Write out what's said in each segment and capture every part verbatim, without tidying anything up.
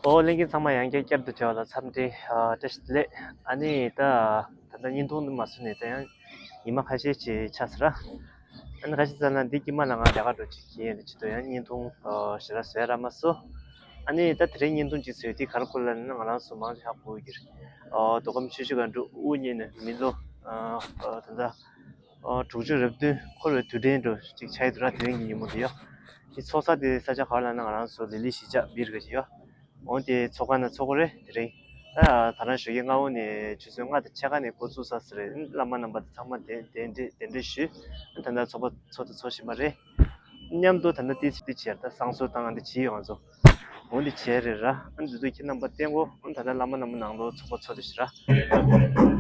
ཨོ་ལྷན་རྒྱས་ཚང་མ་ཡང་བསྐྱར་བསྐྱར་དུ་མཇལ་བ་ལ་འཚམས་འདྲི། ཨ་བཀྲ་ཤིས་བདེ་ལེགས། ཨ་ནི་ད་ད་ལྟ་བརྙན་ཐུང་འདི་མ་བཟོས་ནས་ད་ཡང་ཉི་མ་ཁ་ཤས་ཅིག་ཆགས་ཟེར་ར། ཨ་ནི་ཁ་ཤས་ཙམ་ལ་འདི་དཀྱིལ་མ་ལ་ང་ལས་ཀ་འགྲོ་ཅིག་གི་ཡིན་རེད། ཅི་ཐུབ་ཡང་བརྙན་ཐུང་ཞེ་དྲག་བཟོས་ར་མ་སོང་། ཨ་ནི་ད་དེ་རིང་བརྙན་ཐུང་ཅིག་བཟོས་དེ་ག་རེ་སྐོར་ལ་ན་ང་རང་ཚོ་མང་ཆེ་ཧ་གོ་གི་རེད། ཨོ་མདོ་ཁམས་ཆུ་བཞི་སྒང་དྲུག་དབུ་བརྙེས་ནས་མི་ལོ་ཨ་ཨ་ད་ལྟ་ཨ་དྲུག་ཅུ་རེ་བདུན་འཁོར་བའི་དུས་དྲན་འདྲ་ཅིག་ཆགས་ཡོད་འདུག་ར། དེ་རིང་གི་ཉིན་མོ་དེ་ཡོ། དེ་ཚོགས་ས་དེ་ས་ཆ་ག་པར་ལབ་ན་ང་རང་ཚོ་ལི་ལི་གཞིས་ཆགས་སྦིར་ག་ཞིག་ཡོ། འོན་ཏེ་ཚོགས་ཁང་ནང་ཚོགས་ཀྱི་རེད་དེ་རིང་། ད་ད་རང་ཞོགས་ཀས་སྔ་པོ་ནས་ཆུ་ཚོད་ལྔ་དང་ཕྱེད་ཀ་ནས་འགོ་བཙུགས་ས་ཟེར་རེད། བླ་མ་རྣམ་པ་དང་ཚང་མ་གདན་གདན་འདྲེན་གདན་འདྲེན་ཞུས། ད་ལྟ་ཚོགས་པ་ཚོགས་དང་ཚོགས་བཞིན་པ་རེད། མཉམ་དུ་ད་ལྟ་ཏི་སི་ཏི་བྱས་ད་བསང་གསོལ་བཏང་ང་འདི་བྱས་ཡོང་ང་ཚོ། འོ་འདི་བྱས་རེད་ར། ཨ་འདི་ཚོ་ཁྱེད་རྣམ་པ་བསྟན་གོ། ཨ་ད་ལྟ་བླ་མ་རྣམ་པ་ནང་ལོགས་ཚོགས་པ་ཚོགས་དེ་ཞིག་ར།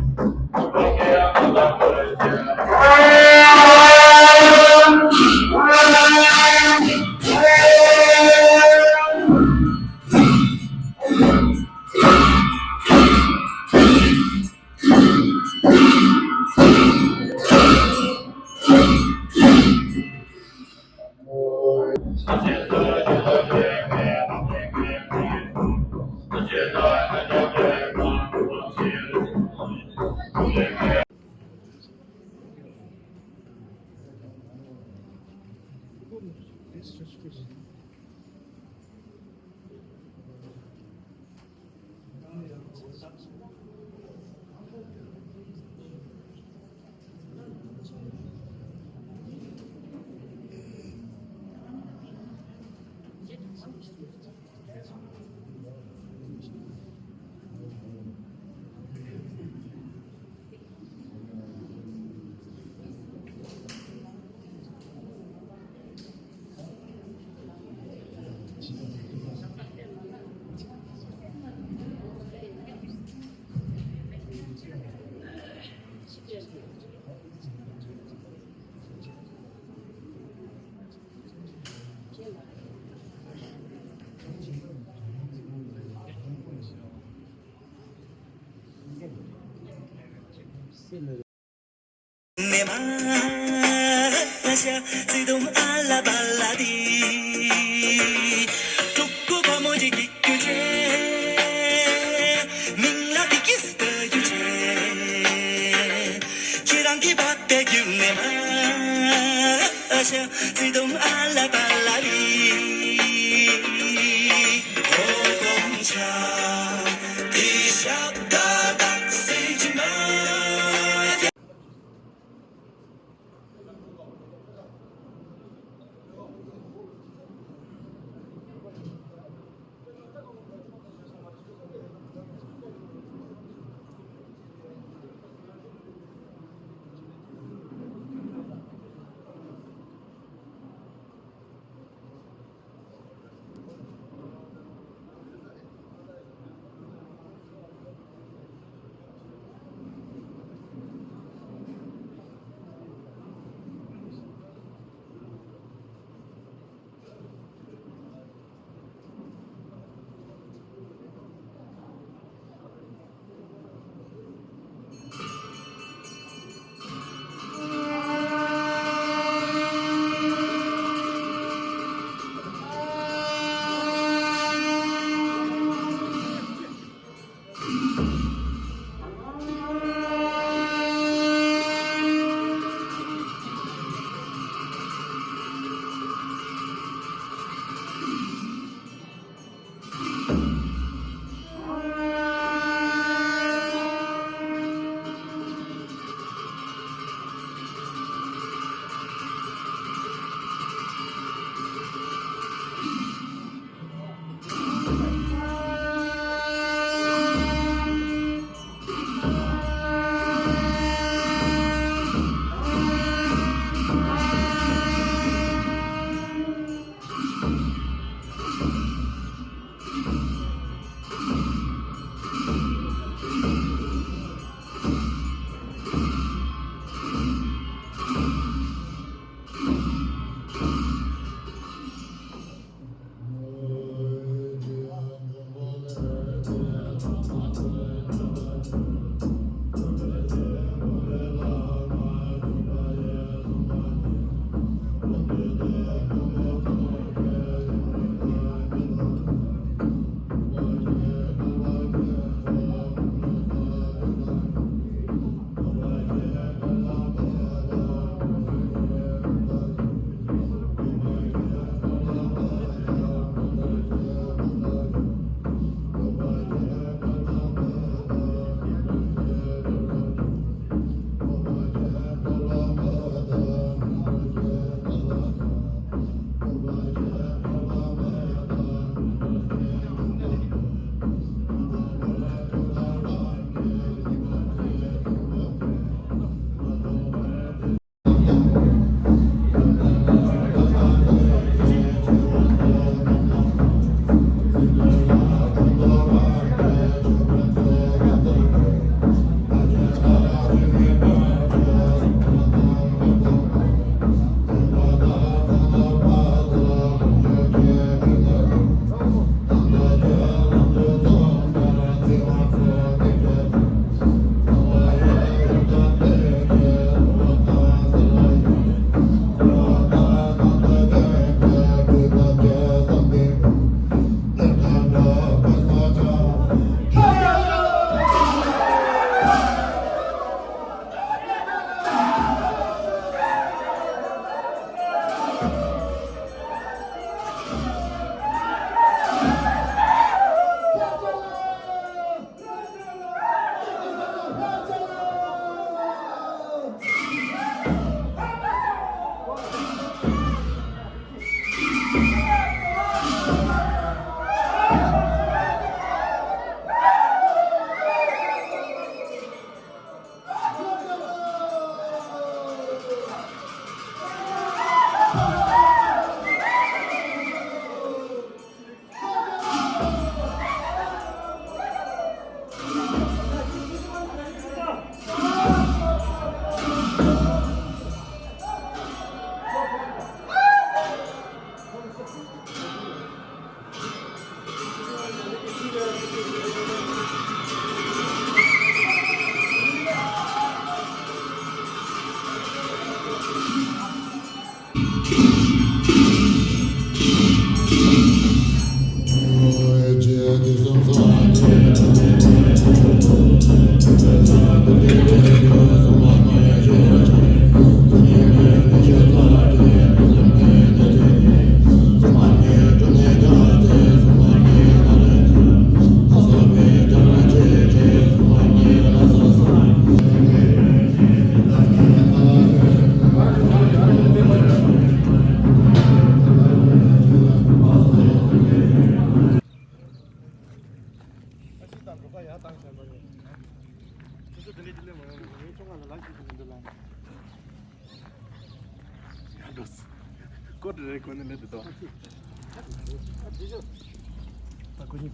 ཀོ་ཏྲ་རེ་གོན་ནས་སླེབས་འདུག་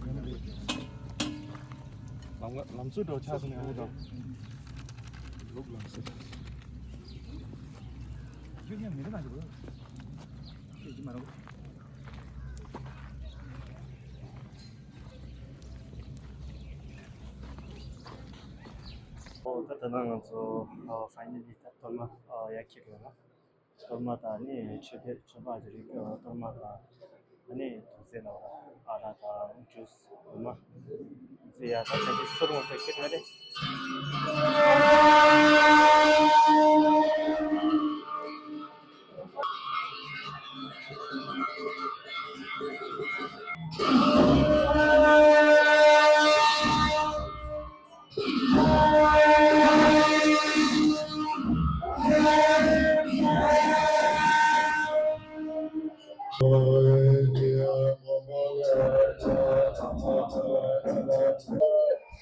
ད། ལམ་ལམ་སྲོལ་འདྲ་ཆགས་སོང་ནས་འོ་ད། ལུག་ལམ་སྲོལ། ཁྱོད་ཀྱང་མི་རེད་ན་འགྲོ། ཁྱོད་ཀྱིས་མ་རེད། ཨོ་ད་ད་ནང་ང་ཚོ་ཕའི་ནལ་ལི་ད་གཏོར་མ་ཡར་འཁྱེར་དགོས་ན། གཏོར་མ་དང་ནི་མཆོད་པའི་མཆོད་པ་དེ་རིགས་གཏོར་མ་དང་ནི་དུག་རྫས་ལ་ཨ་རག་དང་ཇུས་འོ་མ་ཚོ་ཡ་ད་ཆ་གི་སུ་རུང་ཟེར་ཁྱེར་ཡོད་རེད།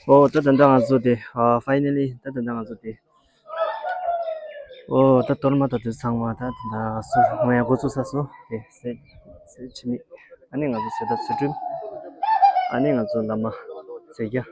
ཨོ་ད་ད་ལྟ་ང་ཚོ་དེ་ཨ་ཕའི་ནལ་ལི་ད་ད་ལྟ་ང་ཚོ་དེ། ཨོ་ད་གཏོར་མ་དང་དེ་ཚང་མ་ད་ད་སུ་ངོ་ཡ་འགོ་ཚུགས་ས་སོ་དེ་སེ་སེ་ཆི་མི་ཨ་ནི་ང་ཚོ་སེ་ད་ཚུལ་ཁྲིམས་ཨ་ནི་ང་ཚོ་བླ་མ་ཚེ་རྒྱ།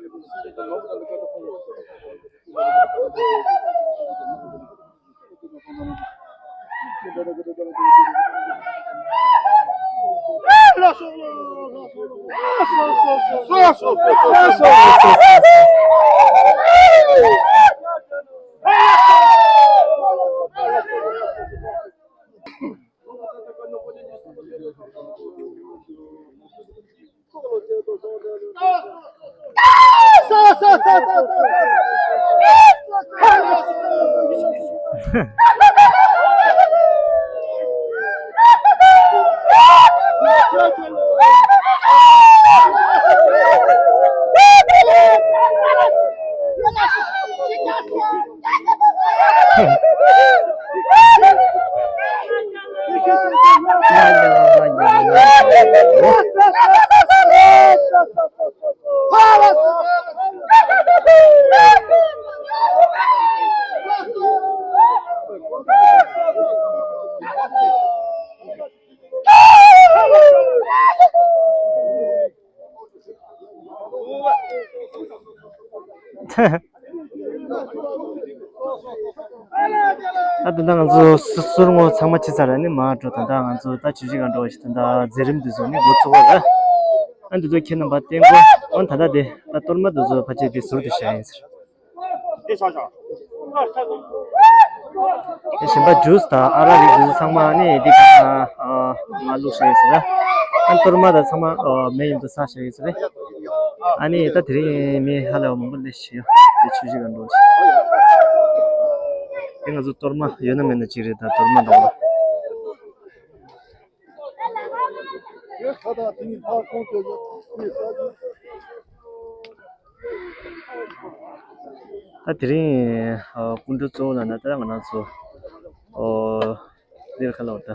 ཨ་ད་ལྟ་ང་ཚོ་སུ་སུར་ངོ་ཚང་མ་ཕྱི་ཚར་ནི་མ་འགྲོ། ད་ལྟ་ང་ཚོ་ད་ཆུ་བཞི་ག་འགྲོ་ཞིག་ད་ལྟ་མཛད་རིམ་འདི་ཚོ་ནི་འགོ་ཚུགས་པ་ར། ཨ་འདི་ཚོ་ཁྱེད་རྣམ་པ་བསྟན་དགོས། ཨ་ད་ལྟ་དེ་ད་གཏོར་མ་འདི་ཚོ་ཕལ་ཆེར་དེ་ཟུར་དུ་བཞག་ཡིན་ཟེར། དེ་གཞན་པ་ཇུས་དང་ཨ་རག་རིགས་འདི་ཚོ་ཚང་མ་ནི་འདི་ག་ང་བླུགས་བཞག་ཡིན་ཟེར། ཨ་གཏོར་མ་དང་ཚང་མ་མེ་ཡིན་དུ་ས་བཞག་ཡིན་ཟེར། ཨ་ནི་ད་དེ་རིང་མི་ཧ་ལས་པ་མང་པོ་སླེབས་ཤག་ཡ། དེ་ཆུ་བཞི་ག་འགྲོ་ཞིག་དེ་ང་ཚོ་གཏོར་མ་ཡོད་ན་མེད་ན་གཅིག་རེད། ད་གཏོར་མ་འདྲ་བོ། ད་དེ་རིང་སྐུ་མགྲོན་གཙོ་བོ་ལ་ན་ད་ང་རང་ཚོ་འདིར་ཁ་ལོ་ད།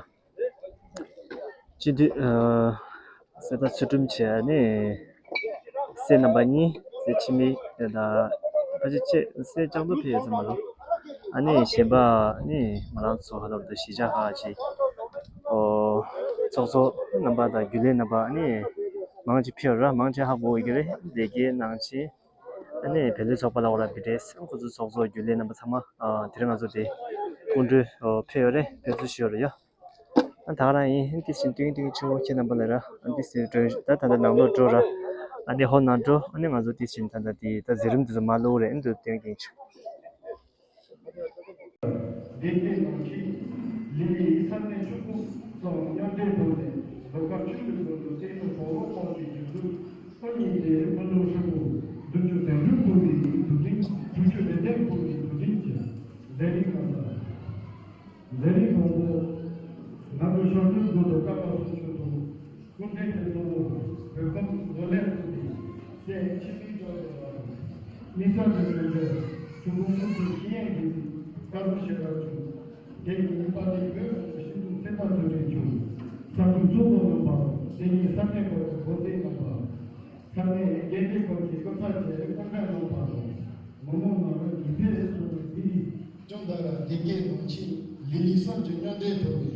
སྤྱི་འཐུས་ཨ་གསེར་རྟ་ཚུལ་ཁྲིམས་བྱས་ནས་སྲས་རྣམ་པ་གཉིས་སྲས་འཆི་མེད་དང་ཕལ་ཆེར་བཅས་སྲས་ལྕང་རྡོར་ཕེབས་ཡོད་ཚད་མ་རེད། ཨ་ནི་གཞན་པ་ནི་ང་རང་ཚོ་ཧ་ལམ་དུ་གཞིས་ཆགས་ཁག་ཅིག་ཨོ་ཚོགས་གཙོ་རྣམ་པ་དང་རྒྱུན་ལས་རྣམ་པ་ནི་མང་ཆེ་ཕེབས་ར། མང་ཆེ་ཧ་གོ་གི་རེད། ལས་ཀའི་ནང་ཆེན་ཨ་ནི་བོད་འདི་ཚོགས་པ་ལ་འོ་ར་བི་ཏྲེས་ཁོ་ཚོ་ཚོགས་གཙོ་རྒྱུན་ལས་རྣམ་པ་ཚང་མ་ཨ་དེ་རིང་ང་ཚོ་དེ་སྐུ་མགྲོན་ཨོ་ཕེབས་ཡོད་རེད། ཕེབས་བསུ་ཞུ་ཡོད་རེད་ཡ། ཨ་ད་ག་རང་ཡིན། ཨ་ཏི་སིན་ཏིང་ཏིང་ཆུ་བོ་ཁྱེད་རྣམ་པ་ལ་ར། ཨ་ཏི་སིན་ཏིང་ད་ད་ད་ནང་ལོགས་འགྲོ་ར། ཨ་ནི་ཧོ་ནང་འགྲོ། ཨ་ནི་ང་ཚོ་ཏི་སིན་ད་ད་དེ་ད་ཟི་རིམ་དེ་ཚོ་མ་ལོག་རེད། ཨ་ཏི་ཏིང་ཏིང་ཆུ། བདེ་སྐྱིད་ལམ་ཁྱེར་ལི་ལི་ས་གནས་ཆུ་ཁུངས་སོགས་མཉམ་འབྲེལ་ཐོག་ནས་ལོ་ཁ་བཅུ་དྲུག་བར་དུ་བསྟན་འཛིན་གྲོགས་པོ་ཚོགས་ཀྱི་སྒྲིག་འཛུགས། ཁོ་གཉིས་ཏེ་སྨོན་ལམ་ཧྲིལ་པོ་བདུན་ཅུ་དོན་དྲུག་ཕུལ་བའི་དུས་དྲན། དྲུག་ཅུ་དོན་དྲུག་ཕུལ་བའི་དུས་དྲན་གྱི་མཛད་རིམ་ཁག་ལ། མཛད་རིམ་དང་པོ། ནང་དུ་ཞབས་དྲུང་དགོན་དུ་བཀའ་བབས་སུ་མཆོད་དོ། སྐུ་ཕྲེང་དེ་ཚོ་བོད་ཁམས་བཟོ་ལས་གསུངས་ཏེ་སྲས་འཆི་མེད་རྡོ་རྗེ་དང་། དམིགས་བསལ་དུ་ཡོན་ཏན་ཆུ་ཁོང་ཁུ་ཚུར་ཤེས་ཡོན་གྱི་བཀའ་སློབ་ཞེ་དྲག་བྱུང་། དེ་ཉིད་དཔལ་ལྡན་བོད་ཀྱི་ཤིང་འཛུགས་སེམས་དཔའ་ཚུལ་ཁྲིམས་ཆོས། ས་འཛུགས་ཚོགས་གཙོ་གནང་བ། དེ་ཉིད་ས་གནས་སྐོར་གྱི་འགོ་འཛིན་གནང་བ། ས་གནས་དགེ་ལྡན་སྐོར་གྱི་སྐུ་ཚབ་བཅས་སྐུ་འདྲ་གནང་བ་དང་། མི་མང་ནང་ལ་ཡིད་ཕེབས་སོང་བའི་མི་རིགས། ཀྱང་ད་ར་སྡེ་དགེ་ནང་ཆེན་ལི་ལི་གསུམ་གྱི་མཉམ་འབྲེལ་ཐོག་ནས་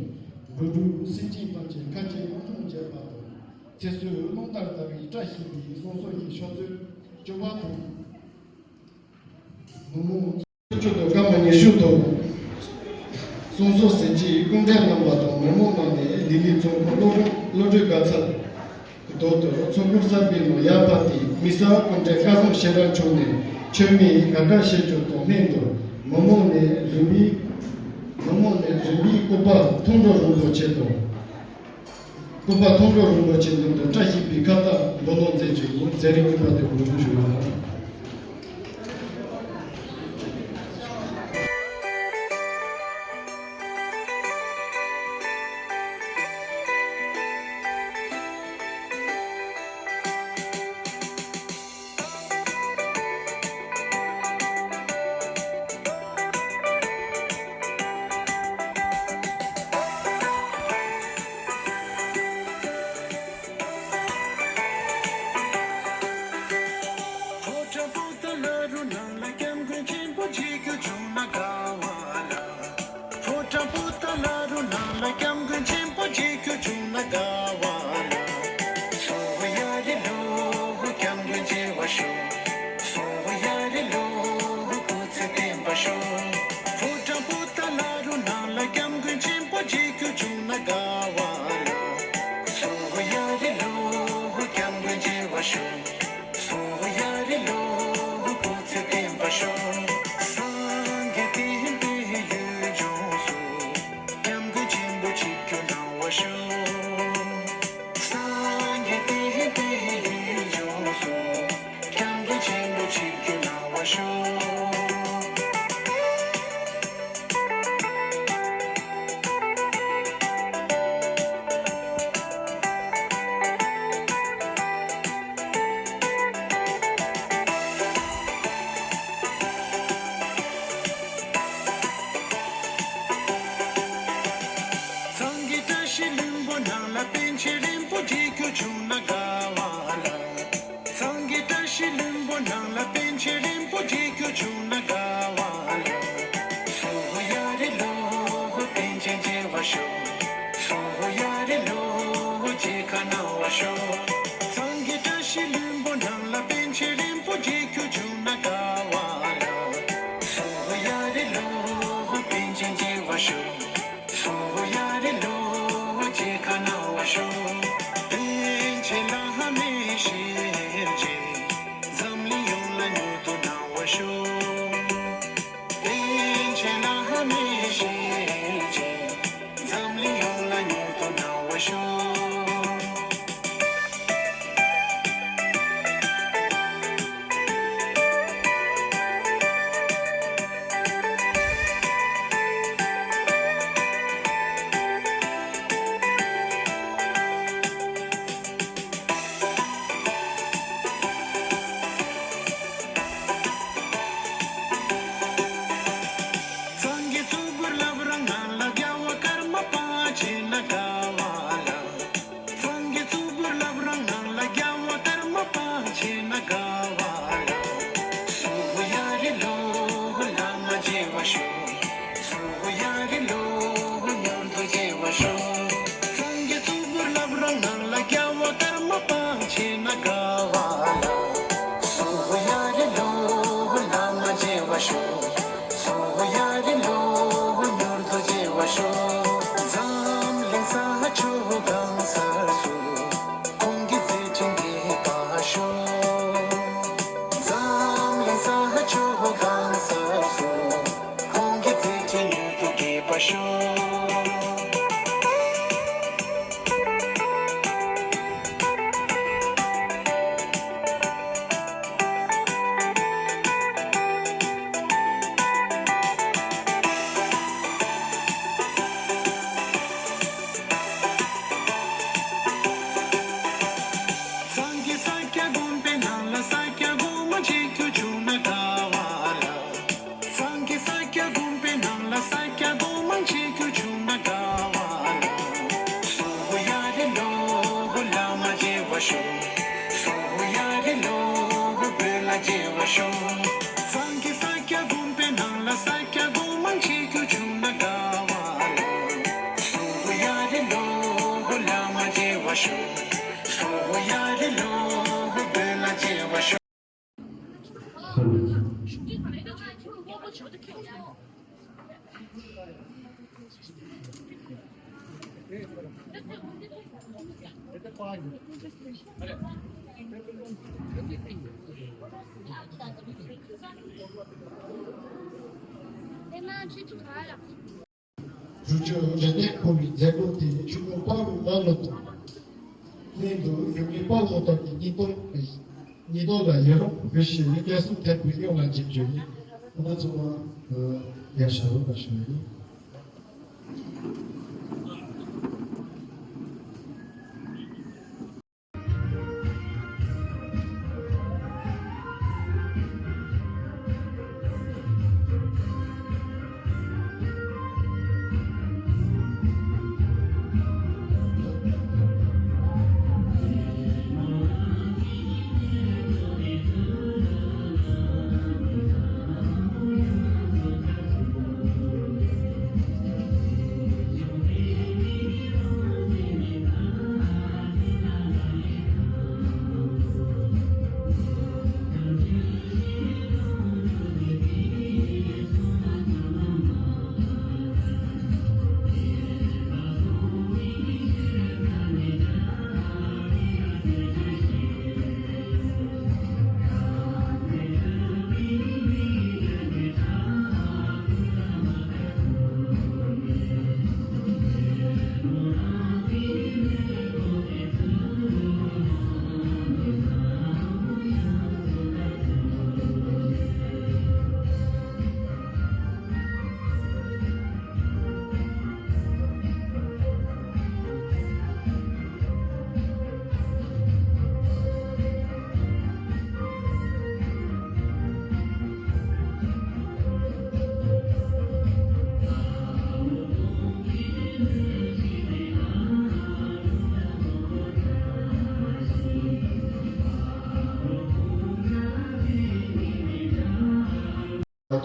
འགྲོ་འགྲུལ་སེམས་ཅན་ཐམས་ཅད་ཁ་ཆེ་མངགས་གཏོང་བྱས་པ་དང་། ཚེ་བསོད་རླུང་ལྟར་དར་བའི་བཀྲ་ཤིས་པའི་བསང་གསོལ་གྱི་ཕྱག་ཚོད་བཅུ་པ་དང་། མི་མང་ཚོགས་ཆུང་དུ་སྐར་མ་ཉི་ཤུ་ཐོག་བསང་གསོལ་ཟིན་རྗེས་སྐུ་འདྲ་གནང་བ་དང་། མི་མང་ནང་ནས་ལི་ལི་ཚོང་ཁང་སློབ་སློབ་གྲྭའི་དགའ་ཚལ་དུ་ཚོགས་འཁོར་གསར་པའི་ནང་ཡར་ཕབ་སྟེ། དམིགས་བསལ་སྐུ་འདྲ་སྐལ་བཟང་ཞེ་དྲག་བྱུང་ནས་མཆོད་མེ་གར་ཁ་བཞེས་རྒྱུ་དང་ལྷན་དུ། མི་མང་ནས་རིམ་པས་མི་མང་ནས་རིམ་པས་སྐུ་པར་མཐོང་གྲོལ་རིན་པོ་ཆེ་དང་། སྐུ་པར་མཐོང་གྲོལ་རིན་པོ་ཆེ་མདུན་དུ་བཀྲ་ཤིས་པའི་ཁ་བཏགས་འབུལ་གནང་མཛད་རྒྱུ་ཡིན། མཛད་རིམ་གཉིས་པ་དེ་འགོ་འཛུགས་ཞུ་བ་དང་། ཕོ་བྲང་པོ་ཏཱ་ལ་རུ་ནང་ལ་སྐྱབས་མགོན་ཆེན་པོ་མཇལ་རྒྱུ་བྱུང་ན་དགའ་བ་ལ། ཕོ་བྲང་པོ་ཏཱ་ལ་རུ་ནང་ལ་སྐྱབས་མགོན་ཆེན་པོ་མཇལ་རྒྱུ་བྱུང་ན་དགའ་བ་ལ། སོ་ཡ་རི་ལོ་སྐྱབས་མགོན་མཇལ་བར་ཤོག་སོ་ཡ་རི་ལོ་སྐུ་ཚེ་བརྟན་པར་ཤོག་ཕོ་བྲང་པོ་ཏཱ་ལ་རུ་ནང་ལ་སྐྱབས་མགོན་ཆེན་པོ་མཇལ་རྒྱུ་བྱུང་ན་དགའ་བ་ལ། སོ་ཡ་རི་ལོ་སྐྱབས་མགོན་མཇལ་བར་ཤོག་སོ་ཡ་རི་ལོ་སྐུ་ཚེ་བརྟན་པར་ཤོག་སངས་རྒྱས་བསྟན་པའི་ཡུལ་ལྗོངས་སུ། སྐྱབས་མགོན་ཆེན་པོ་ཆིབས་བསྒྱུར་གནང་བར་ཤོག་སངས་རྒྱས་བསྟན་པའི་ཡུལ་ལྗོངས་སུ། སྐྱབས་མགོན་ཆེན་པོ་ཆིབས་བསྒྱུར་གནང་བར་ཤོག་ཚང་གི་བཀྲ་ཤིས་ལྷུན་པོ་ནང་ལ་པཎ་ཆེན་རིན་པོ་ཆེ་མཇལ་རྒྱུ་བྱུང་ན་དགའ་བ་ལ། ཚང་གི་བཀྲ་ཤིས་ལྷུན་པོ་ནང་ལ་པཎ་ཆེན་རིན་པོ་ཆེ་མཇལ་རྒྱུ་བྱུང་ན་དགའ་བ་ལ། སོ་ཡ་རི་ལོ་པཎ་ཆེན་མཇལ་བར་ཤོག་སོ་ཡ་རི་ལོ་མཇལ་ཁ་གནང་བར་ཤོག་ཚང་གི་བཀྲ་ཤིས་ལྷུན་པོ་ནང་ལ་པཎ་ཆེན་རིན་པོ་ཆེ་མཇལ་རྒྱུ་བྱུང་ན་དགའ་བ་ལ། སོ་ཡ་རི་ལོ་པཎ་ཆེན་མཇལ་བར་ཤོག་སོ་ཡ་རི་ལོ་མཇལ་ཁ་གནང་བར་ཤོག་པཎ་ཆེན་བླ་མའི་ཞལ་མཇལ། འཛམ་གླིང་ཡོངས་ལ་མྱུར་དུ་གནང་བར་ཤོག་པཎ་ཆེན་བླ་མའི་ཞལ་མཇལ། འཛམ་གླིང་ཡོངས་ལ་མྱུར་དུ་གནང་བར་ཤོག་ཚང་གི་གཙུག་གུར་བླ་བྲང་ནང་ལ་རྒྱལ་བ་ཀརྨ་པ་མཇལ་ན་དགའ་བ་ལ། ཚང་གི་གཙུག་གུར་བླ་བྲང་ནང་ལ་རྒྱལ་བ་ཀརྨ་པ་མཇལ་ན་དགའ་བ་ལ། སོ་ཡ་རི་ལོ་བླ་མ་མཇལ་བར་ཤོག་སོ་ཡ་རི་ལོ་མྱུར་དུ་མཇལ་བར་ཤོག་ཚང་གི་གཙུག་གུར་བླ་བྲང་ནང་ལ་རྒྱལ་བ་ཀརྨ་པ་མཇལ་ན་དགའ་བ་ལ། སོ་ཡ་རི་ལོ་བླ་མ་མཇལ་བར་ཤོག་སོ་ཡ་རི་ལོ་མྱུར་དུ་མཇལ་བར་ཤོག་འཛམ་གླིང་ས་ཕྱོགས་གང་སར་སུ། ཁོང་གི་མཛད་འཕྲིན་རྒྱས་པར་ཤོག་རུ་ཆུ་རེ་ནས་འཁོར་བའི་མཛད་སྒོ་དེ་ཆུ་མོ་དཔའ་བོའི་མ་ལོ་དང་། གླིང་དུ་ཡུམ་གྱི་དཔའ་བོ་དམ་པའི་སྙིང་སྟོབས་སྙིང་སྟོབས་ལ་ཡི་རང་བུ་ཞིག་སྐྱེ་གསུམ་ཐེག་པའི་གཡང་ལ་འཇིབ་བརྗོད་ནས། ཁོང་ཚོ་ཡར་ཤར་རོགས་པ་ཞུ་ཡི།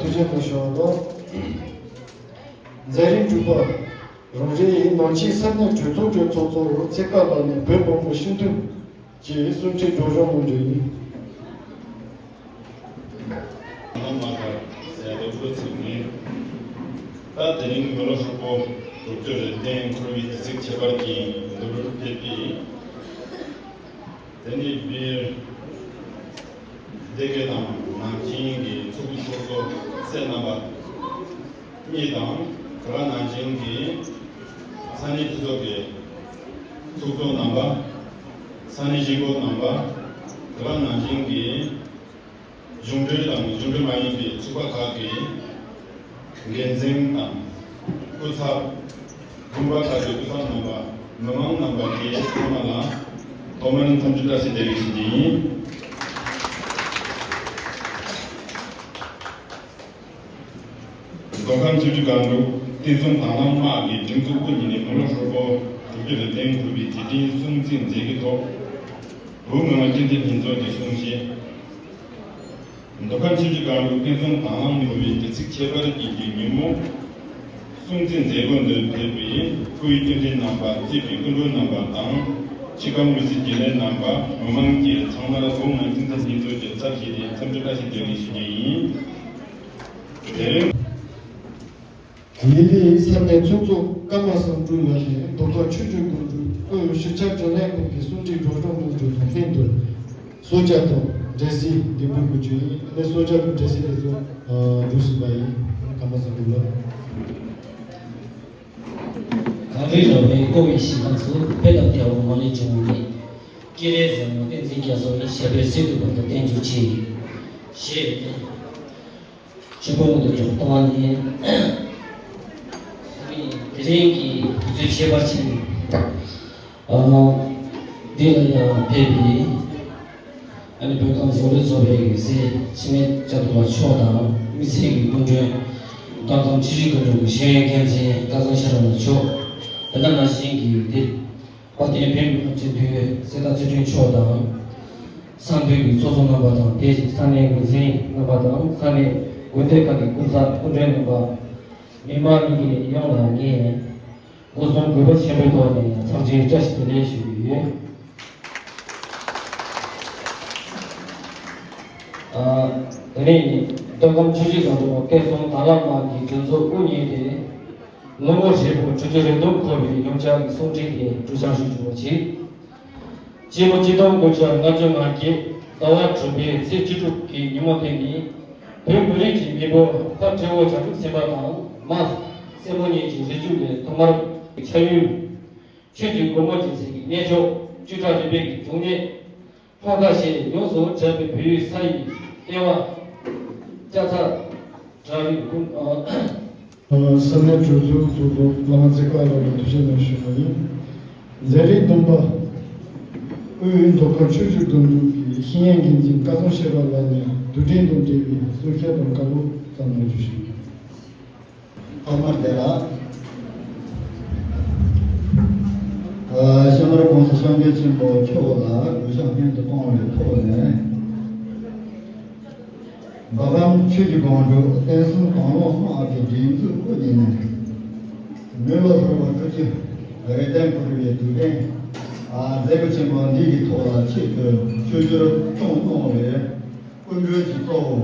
ཐུགས་རྗེ་ཆེ་ཞུ་བ་དང་། མཛད་རིམ་དྲུག་པ། རང་རེའི་ནང་ཆེན་ས་གནས་གྲོས་ཚོགས་གྲོས་ཚོགས་གཙོ་བོ་ཚེ་དཀར་ལགས་ནས་བོད་འབངས་མི་སྤྱི་འཐུས་ཀྱི་གསུང་ཆོས་སྒྲོག་སྦྱང་གནང་རྒྱུ་ཡིན། ནང་མ་དར་ཟེར་ཡ་དེ་བློ་ཚིག་མིན། ད་དེ་རིང་མི་ལོ་ཧྲིལ་པོ་དྲུག་ཅུ་རེ་བདུན་འཁོར་བའི་དུས་ཚིགས་ཁྱད་པར་ཅན་འདི་རུ་ཕེབས་པའི། དེ་ནས་བོད་སྡེ་དགེ་དང་ནང་ཆེན་གྱི་ཚོགས་གཙོ་ཚོགས་གཙོ་སྲས་རྣམ་པ་གཉིས་དང་། དེ་ག་ནང་ཆེན་གྱི་ས་གནས་སྤྱི་ཚོགས་ཀྱི་ཚོགས་གཙོ་རྣམ་པ། ས་གནས་གཞིས་འགོ་རྣམ་པ། དེ་ག་ནང་ཆེན་གྱི་གཞུང་འབྲེལ་དང་གཞུང་འབྲེལ་མ་ཡིན་པའི་ཚོགས་པ་ཁག་གི་འགན་འཛིན་དང་སྐུ་ཚབ། དགོན་པ་ཁག་གི་སྐུ་ཚབ་རྣམ་པ། མི་མང་རྣམ་པ་དེ་ཚང་མ་ལ་ཐོག་མར་འཚམས་འདྲི་བཀྲ་ཤིས་བདེ་ལེགས་ཞུ་རྒྱུ་ཡིན། མདོ་ཁམས་ཆུ་བཞི་སྒང་དྲུག་བསྟན་སྲུང་དྭང་བླངས་དམག་གི་སྒྲིག་འཛུགས་དབུ་བརྙེས་ནས་མི་ལོ་ཧྲིལ་པོ་དྲུག་ཅུ་རེ་བདུན་འཁོར་བའི་དུས་དྲན་སྲུང་བརྩི་མཛད་སྒོའི་ཐོག་བོད་མི་མང་སྤྱི་འཐུས་ལྷན་ཚོགས་ཀྱི་གསུང་བཤད། མདོ་ཁམས་ཆུ་བཞི་སྒང་དྲུག་བསྟན་སྲུང་དྭང་བླངས་འཁོར་བའི་དུས་ཚིགས་ཁྱད་པར་ཅན་གྱི་ཉིན་མོ། སྲུང་བརྩི་མཛད་སྒོ་འདིར་ཕེབས་པའི་སྐུའི་སྐྱེ་ཕྲེང་རྣམ་པ་གཙོས་པའི་སྐུ་མགྲོན་རྣམ་པ་དང་། ཆུ་སྒང་མི་སེར་རྒྱུན་ལས་རྣམ་པ། མི་མང་བཅས་ཚང་མར་བོད་མི་མང་སྤྱི་འཐུས་ལྷན་ཚོགས་ཀྱི་ཚབ་བྱས་ཏེ་འཚམས་འདྲི་བཀྲ་ཤིས་བདེ་ལེགས་ཞུ་རྒྱུ་ཡིན། དེ་རིང་། ཡུལ་ལུའི་ས་གནས་ཚོགས་གཙོ་ཀརྨ་བསམ་འགྲུབ་ལགས་ནས་མདོ་ཁམས་ཆུ་བཞི་སྒང་དྲུག་ཨུ་ཡོན་ཞིབ་ཆ་འགྲན་ལས་ཁང་གི་གསུང་འཕྲིན་སྒྲོག་སྦྱང་གནང་རྒྱུ་དང་ལྷན་དུ། གསོལ་ཇ་དང་འབྲས་སིལ་འདེགས་འབུལ་དགོས་རྒྱུ་ཡིན། ཨ་ནི་གསོལ་ཇ་དང་འབྲས་སིལ་དེ་ཚོ་འབུལ་ཟིན་པ་ཡིན། ཀརྨ་བསམ་འགྲུབ་ལགས། གངས་རིའི་ར་བས་བསྐོར་བའི་ཞིང་ཁམས་སུ། བོད་དང་རྒྱལ་བ་མ་ལུས་འབྱུང་བའི་གནས། སྤྱན་རས་གཟིགས་དབང་བསྟན་འཛིན་རྒྱ་མཚོ་ཡི། ཞབས་པད་སྲིད་མཐའི་བར་དུ་བརྟན་གྱུར་ཅིག་ཞེས། ཆུ་ཕོ་མོ་དུ་འཇོག་གཏོང་བ་ནི། དེ་རིང་གི་དུས་ཚོད་ཁྱད་པར་ཅན་འདི་ལ་ཡང་ཕེབས་པའི་ཨ་ནི་བོད་ཁམས་བཟང་པོའི་ཚོགས་པའི་སྲས་འཆི་མེད་ལྕམ་དྲལ་མཆོག་དང་། དམིགས་བསལ་གྱི་སྐུ་མགྲོན་མདོ་ཁམས་ཆུ་བཞི་སྒང་དྲུག་གི་ཤེས་ཡོན་འགན་འཛིན་སྐལ་བཟང་ཤེས་རབ་ལགས་མཆོག་དེ་དང་ནང་བཞིན་གྱི་འདིར། དཔལ་ལྡན་བོད་མི་མང་སྤྱི་འཐུས་གསེར་རྟ་ཚུལ་ཁྲིམས་མཆོག་དང་། ས་འཐུས་ཀྱི་ཚོགས་གཙོ་རྣམ་པ་དང་། དེ་བཞིན་ས་གནས་འགོ་འཛིན་རྣམ་པ་དང་། ས་གནས་དགོན་སྡེ་ཁག་གི་སྐུ་ཚབ་སྐུ་མགྲོན་རྣམ་པ། མི་མང་ཡིད་ཀྱི་ཡོངས་ལ་ངས་སྒོ་གསུམ་གུས་པ་ཆེན་པོའི་ཐོག་ནས་འཚམས་འདྲི་བཀྲ་ཤིས་བདེ་ལེགས་ཞུ་གི་ཡོད། ཨ། ད་ དེ་ནས་སྟོད་ཁམས་ཆུ་བཞི་སྒང་དྲུག་སྐལ་བཟང་དྭང་བླངས་དམག་གི་གྲོས་ཚོགས་དབུ་བརྙེས་ཏེ། ལོ་ངོ་ཧྲིལ་པོ་ཆུ་བཞི་རེ་དོགས་འཁོར་བའི་ཡོངས་ཁྱབ་ཀྱི་གསུང་འཕྲིན་དེ་འབྲུ་འཆང་ཞུ་བཅུག་པ་བྱས། སྤྱི་ལོ་ཆིག་སྟོང་དགུ་བརྒྱ་ལྔ་བཅུ་ང་བརྒྱད་ཟླ་བ་དྲུག་པའི་ཚེས་བཅུ་དྲུག་གི་ཉིན་མོ་དེ་ནི། བོད་མི་རིགས་ཀྱི་མེས་པོ་ཕ་སྤྲེའུ་བྱང་ཆུབ་སེམས་དཔའ་དང་མ་སྲས་མོ་གཉིས་ཀྱི་རིགས་རྒྱུད་ལས་ཐོག་མར་ཆགས་ཡུལ། ཆོས་ཀྱི་སྒོ་མོ་འབྱེད་སའི་གནས་མཆོག་བཅུ་ཕྲག་རིམ་པའི་འབྱུང་གནས། ལྷོ་ཁ་ཞེས་ཡོངས་སུ་གྲགས་པའི་བོད་ཡུལ་ས་ཡི་ལྟེ་བ་ལྕགས་ཚ་བྲག་རི་ཀུན། ས་གནས་གྲོས་ཚོགས་གཙོ་འཛིན་བླ་མ་ཚེ་དཀར་ལགས་ལ་ཐུགས་རྗེ་ཆེ་ཞུ་བ་ཡིན། མཛད་རིམ་བདུན་པ། དབུས་མདོ་ཁམས་ཆུ་བཞི་སྒང་དྲུག་གི་ཤེས་ཡོན་འགན་འཛིན་སྐལ་བཟང་ཤེས་རབ་ལགས་ནས་དུས་དྲན་དང་འབྲེལ་བའི་གསུང་བཤད་དང་བཀའ་སློབ་གནང་རྒྱུ་ཞུ། ཐོག་མར་དེ་ལ། ཨ། ཤ་མར་༸གོང་ས་༸སྐྱབས་མགོན་ཆེན་པོ་མཆོག་ལ་གུས་ཕྱག་སྙིང་དུ་བཏང་བའི་ཐོག་ནས། མདོ་ཁམས་ཆུ་བཞི་སྒང་དྲུག་བསྟན་སྲུང་དྭང་བླངས་དམག་གི་སྒྲིག་འཛུགས་དབུ་བརྙེས་ནས། མི་ལོ་ཧྲིལ་པོ་དྲུག་ཅུ་རེ་བདུན་འཁོར་བའི་དུས་དྲན། ཨ། མཛད་སྒོ་ཆེན་པོ་འདི་གི་ཐོག་ལ་ཆེད་དུ་བཅོས་བསྒྱུར་བཏང་གནང་བའི་སྐུ་མགྲོན་གྱི་གཙོ་བོ།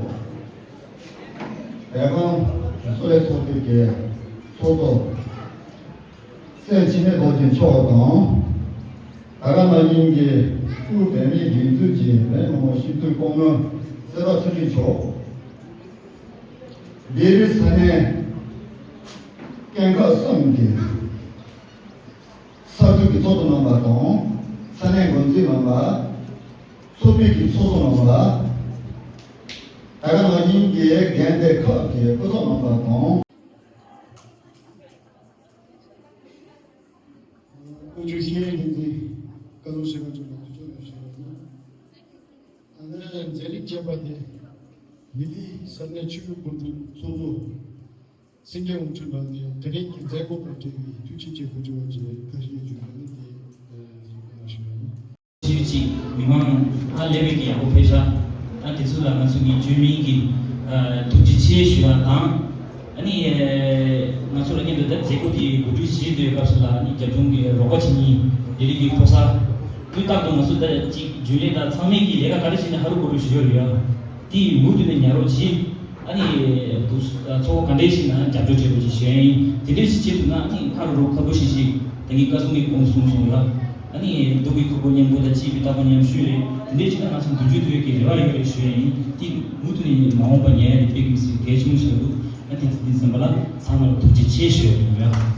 བོད་ཁམས་གསོ་བའི་ཚོགས་སྡེ་གི་ཚོགས་གཙོ། སྲས་འཆི་མེད་རྡོ་རྗེ་མཆོག་དང་། དར་དཀར་ན་གཞོན་གྱི་དབུས་བོད་མིའི་སྒྲིག་འཛུགས་ཀྱི་བོད་མི་མང་སྤྱི་འཐུས་སྐུ་ངོ་སེ་ར་ཚུལ་ཁྲིམས་མཆོག། བཻ་རི་ས་གནས་སྐྱེངས་ཁ་གསུམ་གྱི་ས་འཐུས་ཀྱི་ཚོགས་གཙོ་རྣམ་པ་དང་། ས་གནས་འགོ་འཛིན་རྣམ་པ། ཚོགས་པའི་གི་ཚོགས་གཙོ་རྣམ་པ། དར་དཀར་ན་གཞོན་གྱི་དགོན་སྡེ་ཁག་གི་སྐུ་ཚབ་རྣམ་པ་དང་། དབུས་ཆུ་ཤེས་ཡོན་འགན་འཛིན་སྐལ་བཟང་ཤེས་རབ་མཆོག་ལ་ཐུགས་རྗེ་ཆེ་ཞུ་བ་ཡིན། ཨ་ནི་མཛད་རིམ་བརྒྱད་པ་དེ། མི་ལི་ས་གནས་ཆོས་ལུགས་སྒང་དྲུག་ཚོགས་གཙོ། སེང་གེ་དབང་ཕྱུག་ལགས་ནས་དེ་རིང་གི་མཛད་སྒོ་དང་འབྲེལ་བའི་ཐུགས་རྗེ་ཆེ་གོ་སྒྲིག་པ་བཅས་བཀྲ་ཤིས་བརྗོད་པ་ནི་དེ་གསུང་བཤད་གནང་ཞུ་བ་ཡིན། ཞུས་ཅིག་མི་མང་ཧ་ལས་པའི་གི་ཡག་པོ་ཕེབས་ཤག་ཨ་དེ་ཚོ་ལ་ང་ཚོ་གི་བཅོས་མིན་གྱི་ཨ་ཐུགས་རྗེ་ཆེ་ཞུ་བ་དང་། ཨ་ནི་ཨ་ང་ཚོ་ལ་སྔོན་དུ་ད་མཛད་སྒོ་དེ་གོ་སྒྲིག་བྱེད་དུས་སྐབས་སུ་ལ་ཨ་ནི་རྒྱབ་ལྗོངས་ཀྱི་རོགས་པ་བྱེད་མཁན་ལས་རིགས་ཀྱི་ཕོ་གསར། དུས་རྟག་ཏུ་ང་ཚོ་ད་ཅིག་རྒྱུན་ལས་དང་ཚང་མས་ཀྱི་ལས་ཀ་ག་རེ་བྱེད་ན་ཧ་རུ་གོ་རུ་ཞུ་ཡོད་རེད་ཡ། དེ་མུ་མཐུད་ནས་ཉར་རོགས་གྱིས། ཨ་ནི་འདུག་ཚོགས་ག་འདྲས་ཤིག་ན་རྒྱབ་སྐྱོར་བྱེད་དགོས་ཀྱི་ཞུ་ཡ་ཡིན། དེ་འདྲས་ཤིག་བྱེད་ཐུབ་ན་ཨ་ནི་ཁ་རུ་རུ་ཁག་པོ་ཞིག་ཞིག་ད་གིན་བཀའ་ཟུར་གྱིས་དགོངས་གསུངས་སོང་ལ། ཨ་ནི་སྡུག་གི་ཁུར་པོ་མཉམ་པོ་དང་སྐྱིད་པའི་རྟག་པ་མཉམ་ཞུས་རེད། དེ་འདྲས་བྱས་ན་ང་ཚོ་མདུན་སྐྱོད་ཐུབ་ཡག་གི་རེ་བ་ཡོད་རེད་ཞུ་ཡ་ཡིན། དེ་མུ་མཐུད་ནས་མ་འོངས་པ་ཉར་ཡ་དེ་དཔེ་གལ་ཆེན་པོ་ཞིག་རེད་འདུག་ཨ་དེ་དེ་ཙམ་པ་ལ་ཚང་མ་ལ་ཐུགས་རྗེ་ཆེ་ཞུ་ཡ་ཡིན་ཡ།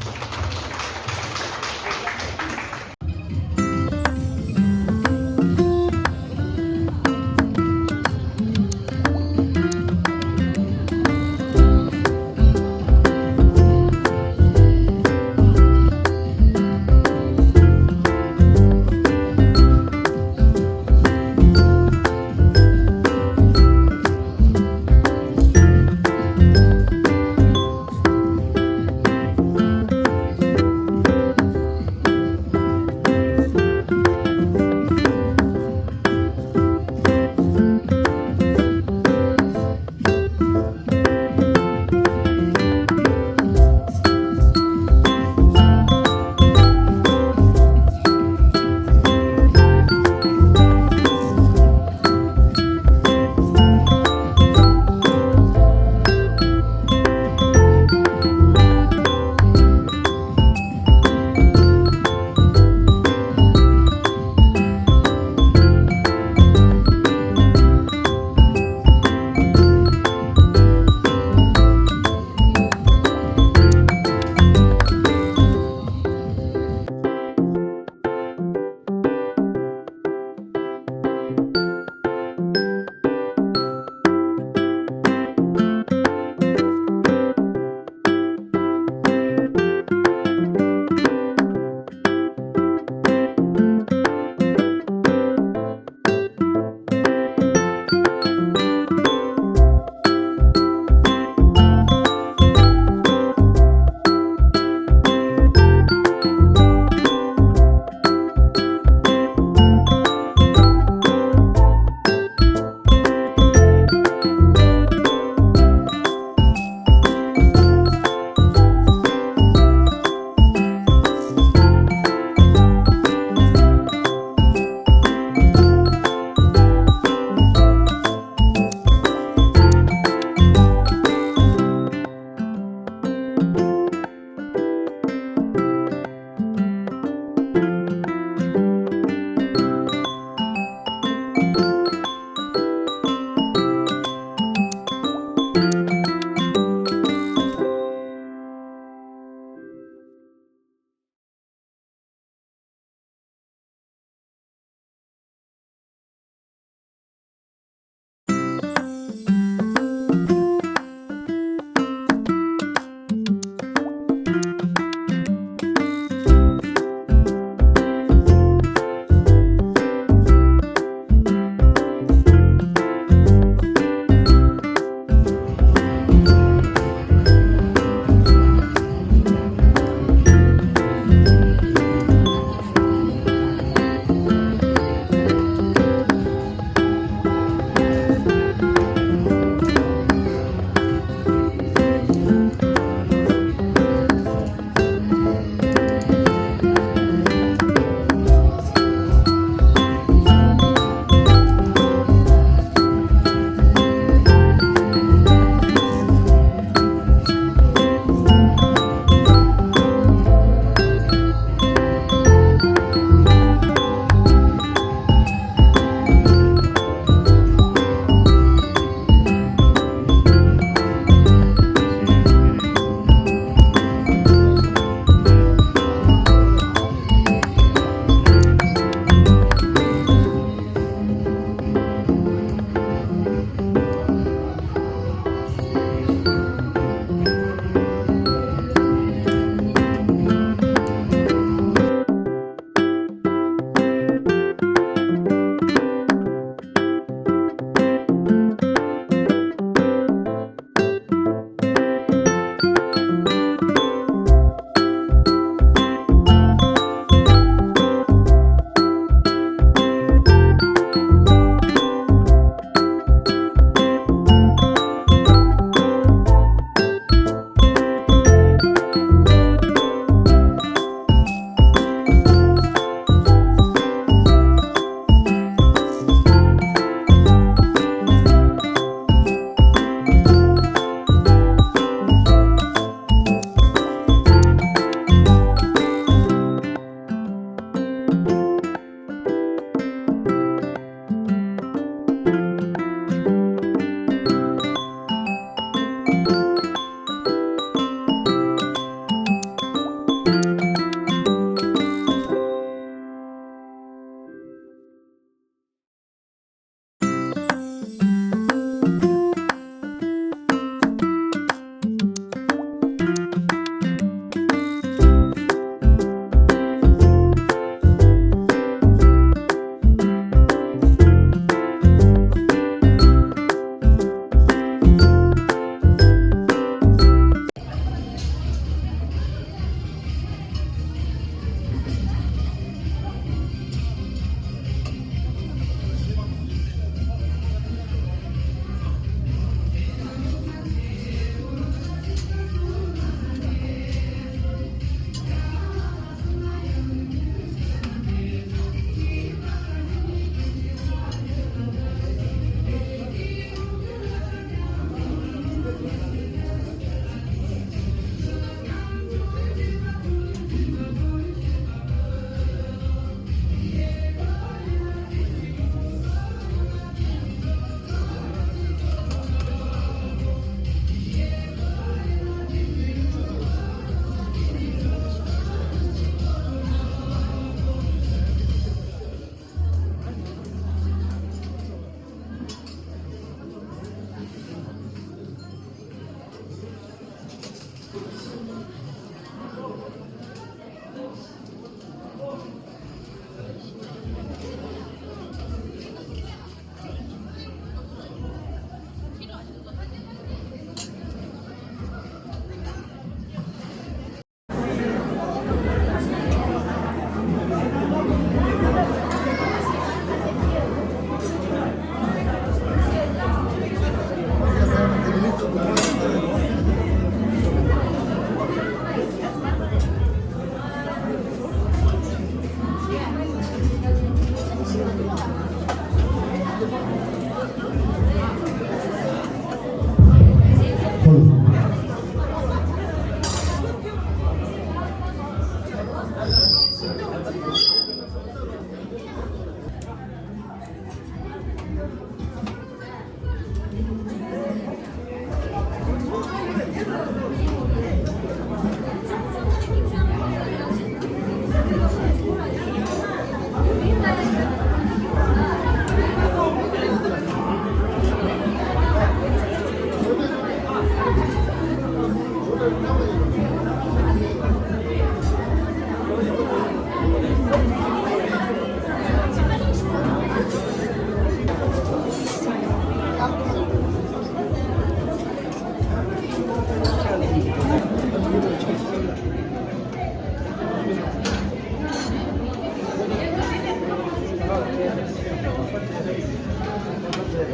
ཨ་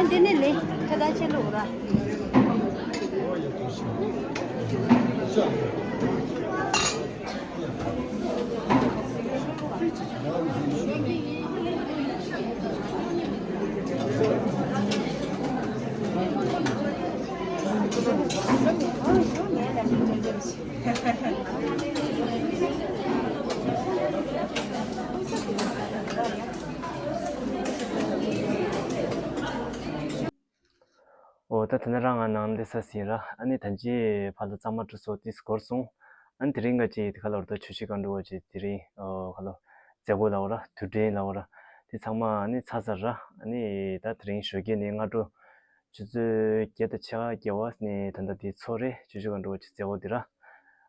འདི་ནི་ལེ་ཁ་ད་ཆེ་ལུག་ར། འོ་ད་དེ་ན་རང་ང་ནང་སླེབས་ས་ཟིན་ར། ཨ་ནི་ད་ཅི་ཕར་ལ་གཙང་མ་འགྲོ་སོ་ཏིས་འགོར་སོང་། ཨ་ནི་དེ་རིང་ག་ཅི་དེ་ག་ལོར་ད་ཆུ་བཞི་སྒང་དྲུག་བ་ཅི་དེ་རིང་ཨོ་ག་ལོ་མཛད་སྒོ་ལ་འོ་ར་དུས་དྲན་ལ་འོ་ར་དེ་ཚང་མ་ཨ་ནི་ཚར་ཚར་ར། ཨ་ནི་ད་དེ་རིང་ཞོགས་ཀས་ནས་སྔ་དྲོ་ཆུ་ཚོད་བརྒྱད་དང་ཕྱེད་ཀ་བརྒྱད་པ་ནས་ད་ལྟ་དེ་ཚོ་རེ་ཆུ་བཞི་སྒང་དྲུག་བ་ཅི་མཛད་སྒོ་དེ་ར།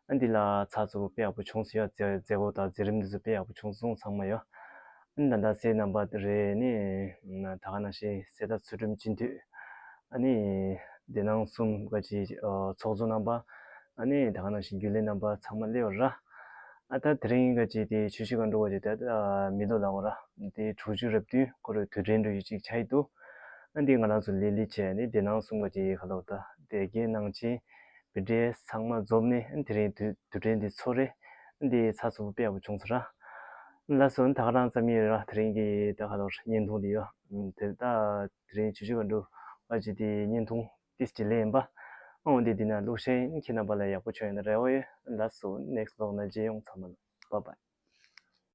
ཨ་འདི་ལ་ཚགས་ཚུད་པོ་དཔེ་ཡག་པོ་བྱུང་སོང་ཡ། མཛད་མཛད་སྒོ་དང་མཛད་རིམ་འདི་ཚོ་དཔེ་ཡག་པོ་བྱུང་སོང་ཚང་མ་ཡ། ཨ་ནི་ད་ལྟ་སྲས་རྣམ་པ་རེ་ནི་ད་ག་ནང་བཞིན་གསལ་བརྡ་ཚུལ་ཁྲིམས་སྤྱི་འཐུས། ཨ་ནི་སྡེ་ནང་གསུམ་ག་ཅི་ཨ་ཚོགས་གཙོ་རྣམ་པ། ཨ་ནི་ད་ག་ནང་བཞིན་རྒྱུན་ལས་རྣམ་པ་ཚང་མ་སླེབས་ཡོད་ར། ཨ་ད་དེ་རིང་ག་ཅི་དེ་ཆུ་བཞི་སྒང་དྲུག་བ་ཅི་ད་ད་མི་ལོ་ལ་འོ་ར་དེ་དྲུག་ཅུ་རེ་བདུན་ཁོ་རེ་དུས་དྲན་འགྲོ་ཡུལ་ཅིག་ཆགས་ཡི་འདུག་ཨ་འདི་ང་རང་ཚོ་ལི་ལི་བྱས་ནི་སྡེ་ནང་གསུམ་ག་ཅི་ག་ལོ་ད་སྡེ་དགེ་ནང་ཆེན་བི་ཌི་ཨེ་སི་ཚང་མ་འཛོམས་ནས་དེ་རིང་དུས་དུས་དྲན་འདི་ཚོ་རེ་འདི་ཚགས་ཚུད་པོ་དཔེ་ཡག་པོ་བྱུང་ཟེར་ར། ལགས་སོ། ད་ག་རང་ཙམ་ཡིན་ར། དེ་རིང་གི་ད་ག་ལོར་བརྙན་ཐུང་འདི་ཡོད་དེ། ད་དེ་རིང་ཆུ་ཆུ་ག་འགྲོ་བ་ཅི་དེ་བརྙན་ཐུང་ཏིས་ཅི་ལེན་པ་ཨོང་དེ་འདི་ན་ལུག་ཤེས་ཁྱེད་རྣམ་པ་ལ་ཡག་པོ་བྱུང་ཡོད་ན་རེ་བ་ཡོད། ལགས་སོ། ནེག་སི་ལོག་ན་མཇལ་ཡོང་། ཚང་མ་ལ་བཱའི་བཱའི།